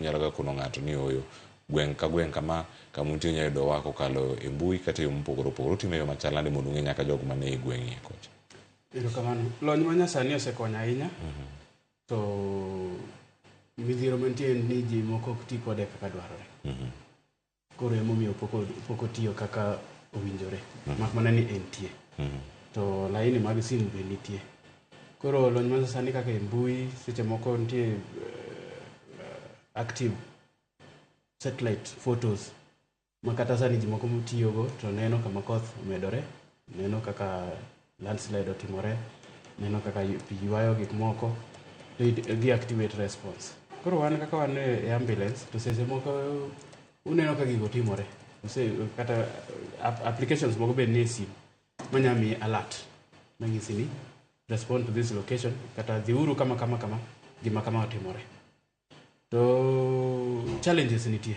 Unyalo ga kono ng'ato ni oyo gweng' ka gweng' kama kama untie unyalo yudowa kokalo e mbui kata e yo mopogore opogore. Utimo e yo machal nade mondo ung'e nyaka jogo man e gweng'i kocha? Erokamano. Lony manyasani osekonyo ahinya. To midhiero mantie en ni ji moko ok ti kode kaka dwarore. Koro emomiyo pok otiyo kaka owinjore. Mak mana ni entie. To laini mag simu be nitie. Koro lony manyasani kaka e mbui seche moko nitie active satellite photos ma kata sani ji moko tiyogo to neno kama koth omedore, neno kaka landslide otimore, neno kaka pi ywayo gik moko to gi activate response. Koro wan kaka wan e ambulance to seche moko uneno ka gigo timore. Kata applications moko be nie simu manya miyi alert manyisi ni respond to this location kata dhiuru kama kama kama gima kama otimore. To challenges nitie.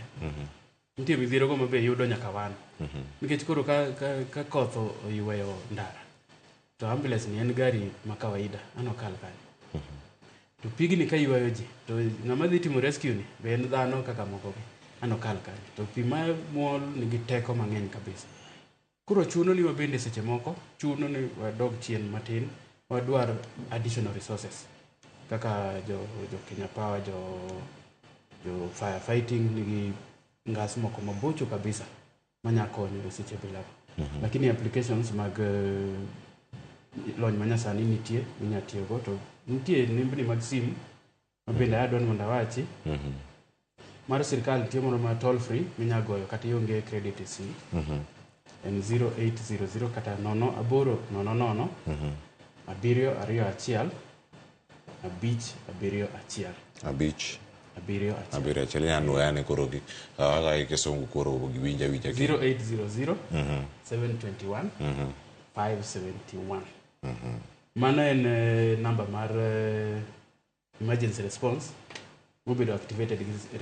Nitie midhiero go mabe yudo nyaka wan. Nikech koro ka koth oyweyo ndara to ambulance ni en gari ma kawaida anokal kanyo. To pigni ka ywayo ji to ng'ama dhi timo rescue ni be en dhano kaka moko gi anokal kanyo. To pi ma mol nigi teko mang'eny kabisa. Koro chuno ni wabende seche moko chuno ni wadog chien matin wadwar additional resources kaka jo Kenya Power, jo firefighting nigi ngas moko mabocho kabisa manya konyo e seche bilago. Lakini applications mag lony manyasani nitie minya tiyogo to nitie nembni mag simu ma bende adwa ni mondo awachi. Mar sirkal nitie moro ma toll free minya goyo kata ionge credit e simu. En 0800 kata 0800 721 571. 5 71. 71. Inyalo nuoya ane koro gi kaka kisungu koro giwinj awinja. 0800 721 571. Mano en namba mar emergency response mobedo activated gi